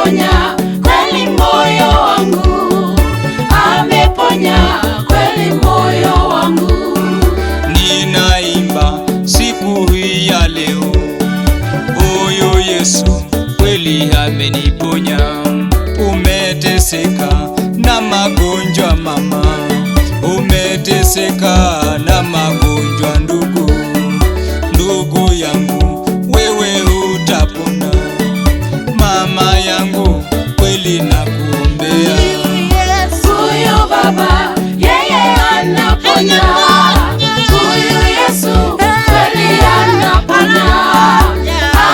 Ameponya kweli moyo wangu, ameponya kweli moyo wangu. Ninaimba siku hii ya leo, huyu Yesu kweli ameniponya. Umeteseka na magonjwa mama, umeteseka na magonjwa ndugu, ndugu yangu wewe utapona. Mama yangu kweli nakuombea. Huyu Baba yeye anaponya, huyu Yesu kweli anaponya,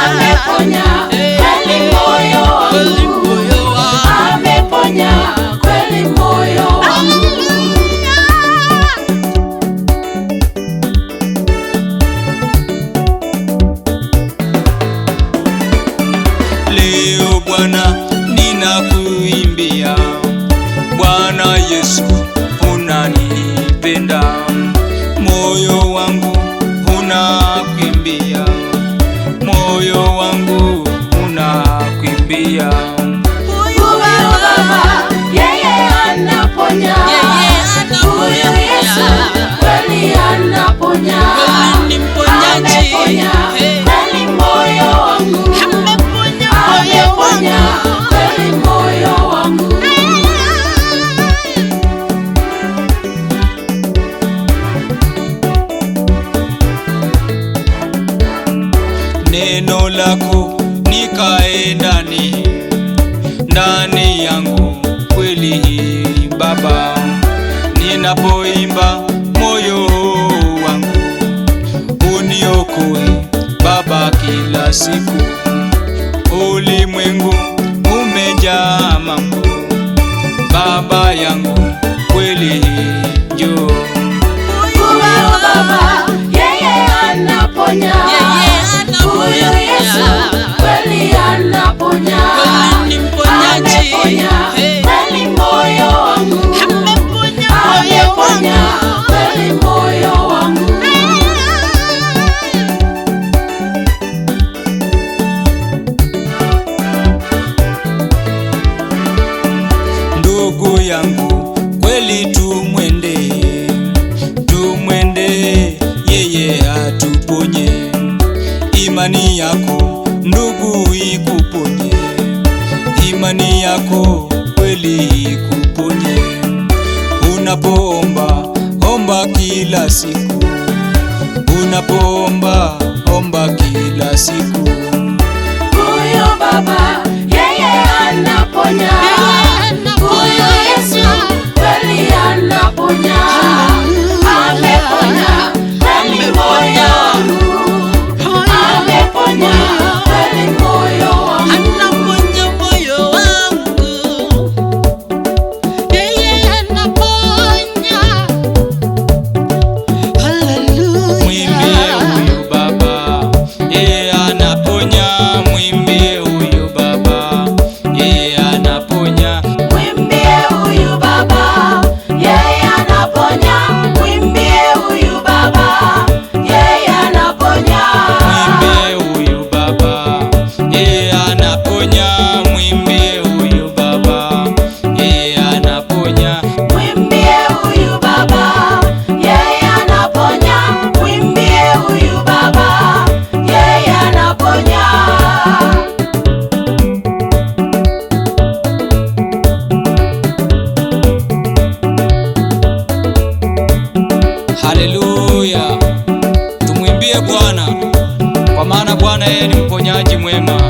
ameponya kweli moyo wangu, ameponya kweli moyo wangu. Leo Bwana ninakuimbia, Bwana Yesu unanipenda, moyo wangu unakuimbia, moyo wangu unakuimbia. Huyu Baba yeye anaponya, huyu Yesu kweli anaponya, ameponya kweli moyo wangu, ameponya kweli moyo wangu. Neno lako nikae ndani, ndani yangu kweli Baba, ninapoimba moyo wangu uniokoe Baba kila siku. Ulimwengu umejaa mambo, Baba yangu kweli njoo. Huyu Baba yeye anaponya, huyu Yesu kweli anaponya, ameponya kweli moyo wangu, ameponya kweli moyo wangu. Ndugu yangu kweli tumwende, tumwende yeye atuponye. Imani yako ndugu ikuponye, imani yako kweli ikuponye. Unapoomba omba kila siku, unapoomba omba kila siku. Huyu Baba yeye anaponya, huyu Yesu kweli anaponya, ameponya kweli moyo wangu, ameponya kweli moyo wangu. Anaponya moyo wangu, yeye anaponya. Haleluya. Mwimbie huyu Baba, yeye anaponya. Mwimbie huyu Baba, yeye anaponya. Mwimbie huyu Baba, yeye anaponya. Mwimbie huyu Baba, yeye anaponya. Mwimbie huyu Baba, yeye anaponya. Mwimbie huyu Baba, yeye anaponya. Mwimbie huyu Baba, yeye anaponya. Mwimbie huyu Baba, yeye anaponya. Haleluya, tumwimbie Bwana, kwa maana Bwana yeye ni mponyaji mwema.